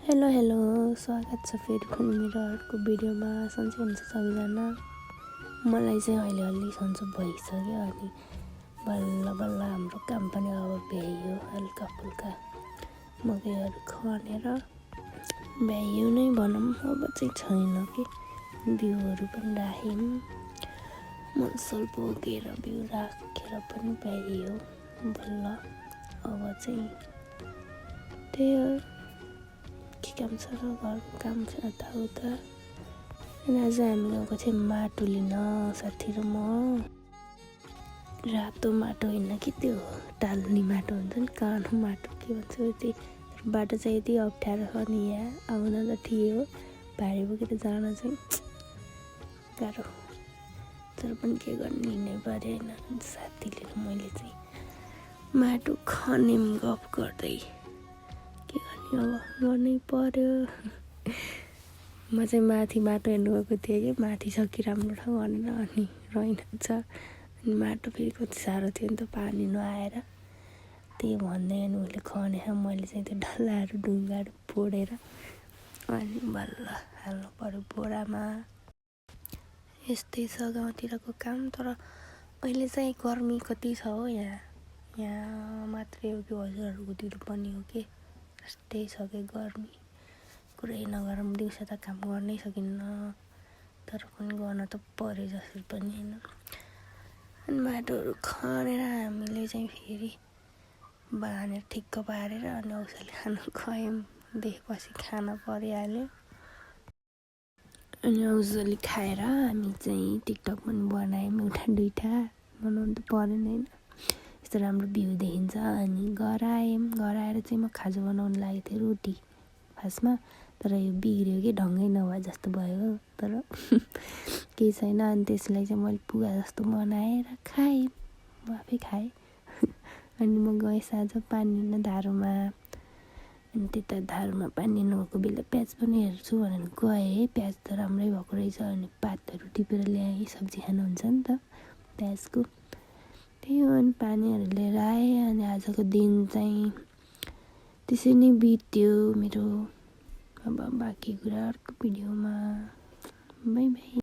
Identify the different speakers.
Speaker 1: Hello स्वागत छ फेरि पनि मेरो अर्को भिडियोमा। सन्चै हुन्छ सबैजना। मलाई चाहिँ अहिले अलि सन्चो भइसक्यो अनि बल्ल बल्ल हाम्रो काम पनि अब भ्याइयो। हल्का फुल्का मकैहरू खनेर भ्याइयो नै भनौँ। अब चाहिँ छैन कि बिउहरू पनि राख्यौँ, मसल बोकेर बिउ राखेर पनि भ्याइयो बल्ल। अब चाहिँ त्यही हो, के काम छ र घरको काम छ यताउता। अनि आज हामी गएको थियौँ माटो लिन, साथी र म। रातो माटो होइन कि त्यो टाल्ने माटो हुन्छ नि, कानो माटो के भन्छ त्यही। बाटो चाहिँ यति अप्ठ्यारो छ नि, यहाँ आउन त ठिकै हो, भारी बोकेर जान चाहिँ गाह्रो। तर पनि के गर्ने, हिँड्नै पऱ्यो होइन। साथीले र मैले चाहिँ माटो खन्यौँ गफ गर्दै। के गर्ने अब, गर्नै पर्यो। म चाहिँ माथि माटो हेर्नु गएको थिएँ कि माथि छ कि राम्रो ठाउँ भनेर, अनि रहेनछ। अनि माटो फेरि कति साह्रो थियो नि त, पानी नआएर। त्यही भन्दै अनि उसले खनेछ, मैले चाहिँ त्यो डल्लाहरू ढुङ्गाहरू फोडेर अनि बल्ल हाल्नु पर्यो बोरामा। यस्तै छ गाउँतिरको काम। तर अहिले चाहिँ गर्मी कति छ हो यहाँ मात्रै हो कि हजुरहरूकोतिर पनि हो कि, यस्तै छ कि गर्मी कुरै नगरौँ। दिउँसो त काम गर्नै सकिन्न, तर पनि गर्न त पर्यो जसरी पनि होइन। अनि माटोहरू खनेर हामीले चाहिँ फेरि बाँधेर ठिक्क पारेर अनि औषधी खानु गयौँ। देखेपछि खान परिहाल्यो। अनि औषधी खाएर हामी चाहिँ टिकटक पनि बनायौँ, एउटा दुइटा। बनाउनु त परेन होइन, यस्तो राम्रो भ्यू देखिन्छ। अनि घर आएर चाहिँ म खाजा बनाउनु लागेको थिएँ, रोटी खासमा। तर यो बिग्रियो कि ढङ्गै नभए जस्तो भयो। तर केही छैन। अनि त्यसलाई चाहिँ मैले पुगा जस्तो बनाएर खाएँ, म आफै खाएँ। अनि म गएँ साँझ पानी लिन धारोमा। अनि त्यता धारोमा पानी नभएको बेला प्याज पनि हेर्छु भनेर गएँ। प्याज त राम्रै भएको रहेछ। अनि पातहरू टिपेर ल्याएँ, सब्जी खानु हुन्छ नि त प्याजको। त्यही हो। अनि पानीहरू लिएर आएँ। अनि आजको दिन चाहिँ त्यसै नै बित्यो मेरो। अब बाँकी कुरा अर्को भिडियोमा। By by.